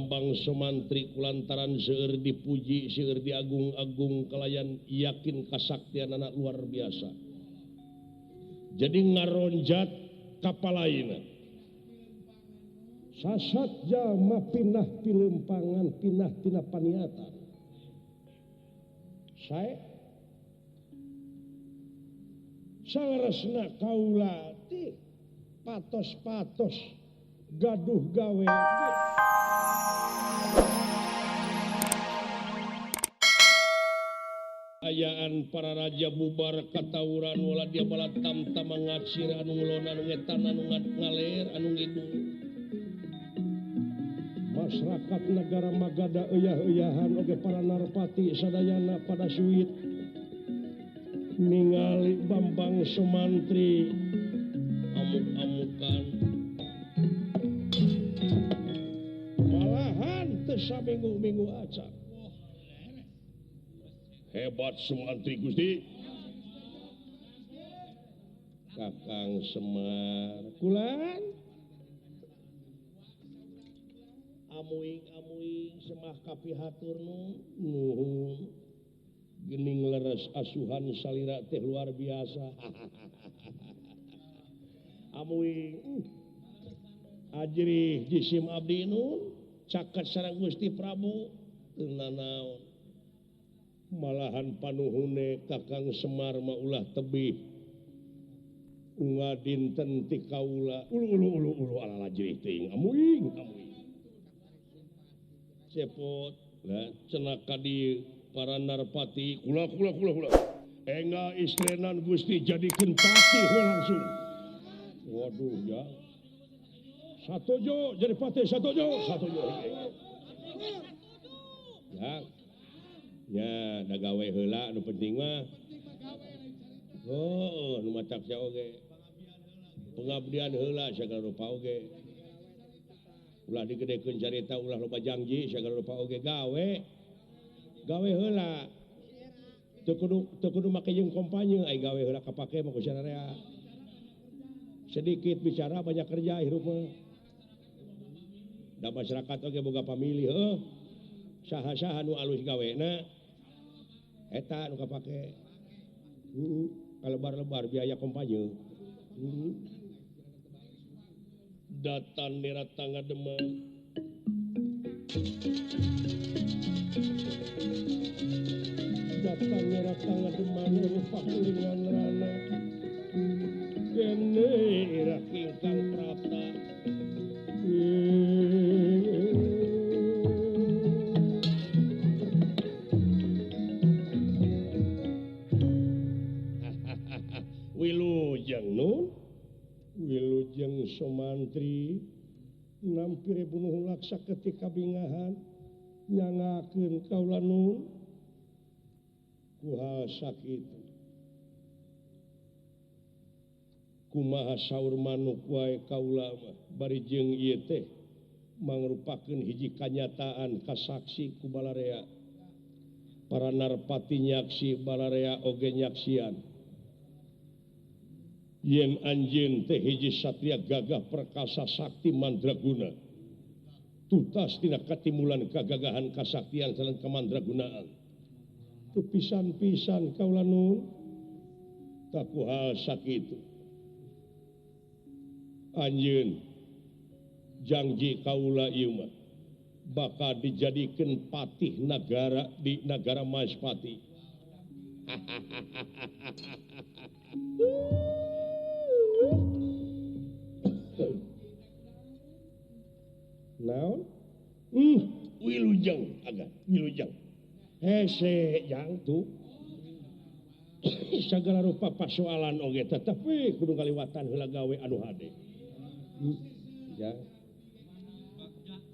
Bambang Sumantri kulantaran seueur dipuji seueur diagung-agung kalayan yakin kasaktianana luar biasa. Jadi ngaronjat kapalaina. Sasat jalma pinah pilempangan pinah tina paniatan. Sae saleresna kaula teh patos-patos gaduh gawe. Ayaan para raja bubar katawuran wala dia bala tamtama ngacir anu ngulon anu ngetan anu ngaler anu ngidul. Masyarakat negara Magada eyah-eyahan oge para narpati sadayana pada suit ningali Bambang Sumantri amuk-amukan. Malahan teu saminggu-minggu acan. Hebat Sumantri Gusti. Kakang Semar kulan amuing-amuing semah kapihatur nuhun. Gening leres asuhan salira teh luar biasa. Amuing ajrih jisim abdi nun caket sareng Gusti Prabu teu nanaon. Malahan panuhune Kakang Semar mah ulah tebih unga dinten ti kaula ulu ulu ulu ulu ala lajrih teuing amuing amuing cepot lah cenah ka dieu para narpati kula kula kula kula enga istrenan Gusti jadikeun patih langsung. Waduh ya satojo jadi patih satojo satojo ya. Ya, da gawe heula nu penting mah. Oh, nu matak sia oge. Pengabdian heula sagala rupa oge. Ulah digedekeun carita ulah loba janji sagala rupa oge gawe. Gawe heula. Teu kudu make jeung kompanye ai gawe heula kapake mah ku sararea. Sedikit bicara banyak kerja hirup mah. Da masyarakat oge boga pamilih heuh. Saha-saha nu alus gawena eta nu kapake. Kalebar-lebar biaya kompanye. Datan nira tangga Demang. Datan nira tangga Demang rupa kulingan rana. Kene ira kingkang prapta. Wilujeng nun Wilujeng Sumantri nampire bunuh laksa ketika bingahan nyangakeun kaula nun ku hal sakitu kumaha saur manuk wae kaula mah bari jeung ieu teh mangrupakeun hiji kanyataan kasaksi ku balarea para narpati nyaksi balarea oge nyaksian yen anjeun teh hiji satria gagah perkasa sakti mandraguna tutas tina katimulan kagagahan kasaktian sareng kamandragunaan teu pisan-pisan kaula nun taku hal sakitu anjeun janji kaula ieu mah bakal dijadikeun patih nagara di nagara Maspati. Naon? Wilujeng agak wilujeng. Hese jang tuh. Sagala rupa pasoalan oge tetep we kudu kaliwatan heula gawe anu hade. Ya.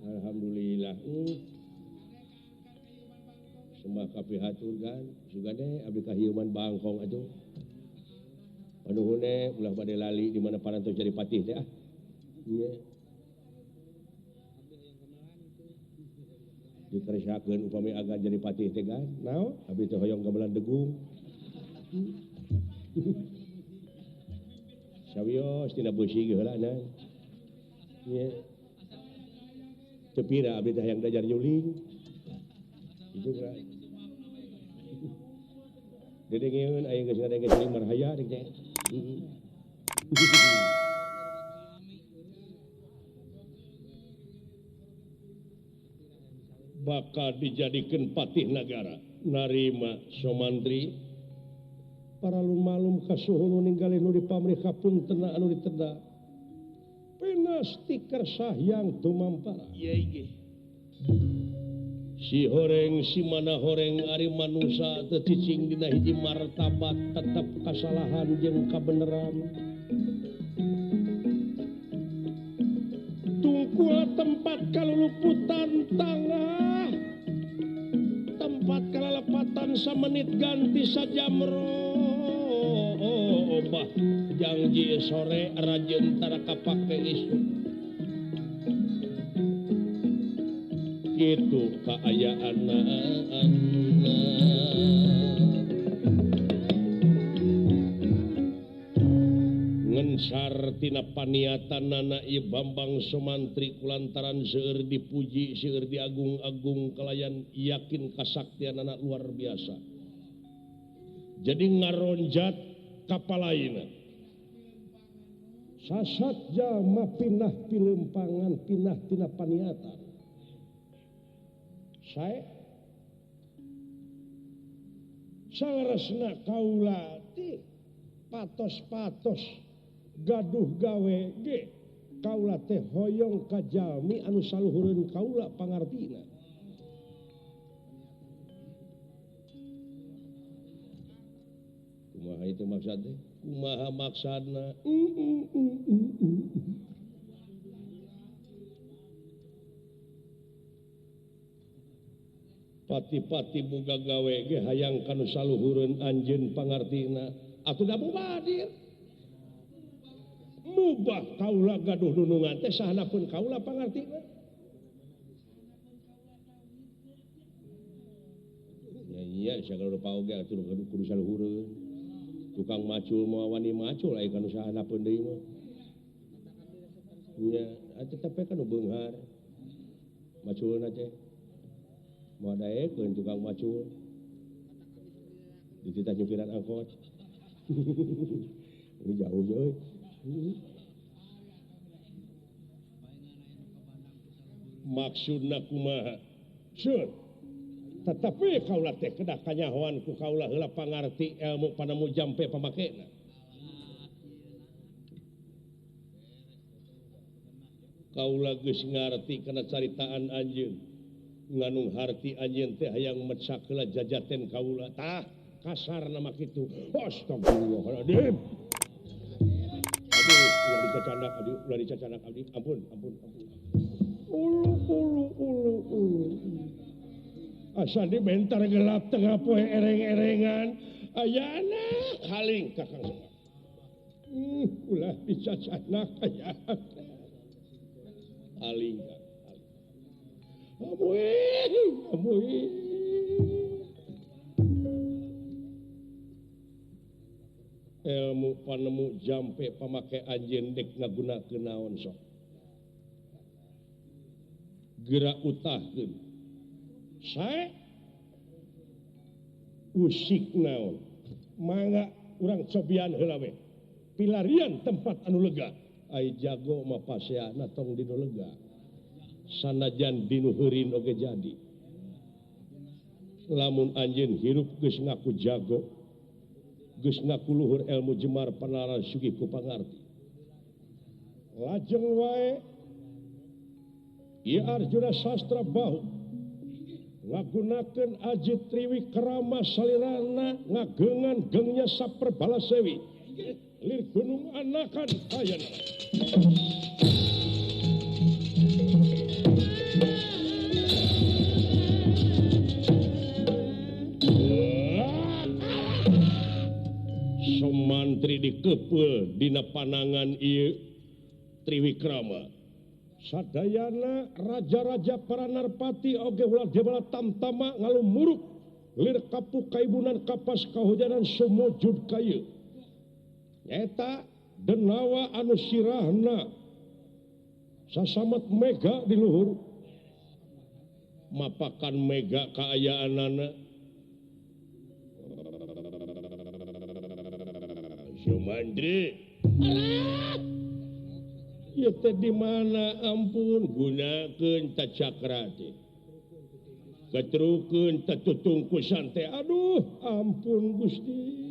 Alhamdulillah. Sembah kapihatur kan, sugane abdi kahiuman bangkong atuh. Panuhune ulah bade lali di mana parantos jadi patih teh ah. Ieu. Dikeresakeun upami agan jadi patih teh kan. Naon? Abdi teh hoyong gamelan degung. Sawios tina beusi ge heula na. Ieu. Teu pira abdi teh hayang diajar nyuling. Itu geura. Dedengeun aya geus ngadenge suling marhaya deuk teh. Bakal dijadikeun patih nagara narima Somantri para malum kasuhun ninggalih nu dipamrih kapuntenna anu diteda pinasti kersahyang tumampara si horeng si mana horeng ari manusa teu cicing dina hiji martabat tetep kasalahan jeung kabeneran tungkul tempat kaluluputan tangah tempat kalalepatan samenit ganti sajam robah janji sore rajen tara kapake isuk kitu kaayaanna. Ngensar tina paniatanana ieu Bambang Somantri kulantaran seueur dipuji seueur diagung-agung kalayan yakin kasaktianana luar biasa. Jadi ngaronjat kapalaina. Sasat jalma pinah pilempangan pinah tina paniatan. Sae saleresna kaula ti patos-patos gaduh gawe ge kaula teh hoyong ka jalmi anu saluhureun kaula pangartina. Kumaha itu maksudna? Kumaha maksudna? Pati-pati boga gawe ge hayang kanu saluhureun anjeun pangartina atuh da mubadir. Mubah kaula gaduh nunungan teh sahana pun kaula pangartina. Ya iya sagala rupa oge atuh kudu saluhureun. Tukang macul moal wani macul aya kanu sahana pun deui mah. Nya tetep we kanu beunghar. Maculna teh. Moal daekeun tukang macul. Dititah nyupiran angkot. Ini jauh euy. Maksudna kumaha? Seur. Tetapi kaula teh kedah kanyahoan ku kaula heula pangarti ilmu panemu jampe pamakena. Kaula geus ngarti kana caritaan anjeun. Nganung harti anjeun teh hayang mecak heula jajaten kaula. Tah kasarna mah kitu. Astagfirullahaladzim. Aduh, ulah dicacanak abdi, ulah dicacanak abdi. Ampun, ampun, ampun. Ulu ulu ulu ulu. Asa di bentar gelap tengah poe ereng-erengan. Ayana haling kakang. Ulah dicacanak aya. Haling. Amuy, amuy. Ilmu panemu jampe pamake anjeun dek ngagunakeun naon sok. Geura utahkeun. Sae usik naon. Mangga urang cobian heula we. Pilarian tempat anu lega. Ai jago mah paseana tong dinu lega. Sanajan dinu heurin oge jadi. Lamun anjeun hirup geus ngaku jago, geus ngaku luhur ilmu jemar panaran sugih ku pangarti. Lajeng wae ieu Arjuna Sastra Bahu ngagunakeun aji Triwikrama salirana ngagengan gengnya saperbala sewi lir gunung anakan ayana. Somantri dikepeul dina panangan ieu Triwikrama. Sadayana raja-raja para narpati oge ulah debala tamtama ngalumuruk lir kapuk kaibunan kapas kahujanan sumujud kayu. Eta denawa anu sirahna sasamet mega di luhur. Mapakan mega kaayaanana. Sumandri. Ieu teh di mana ampun gunakeun ta cakra teh. Ketrukeun ta tutungkusan teh. Aduh, ampun Gusti.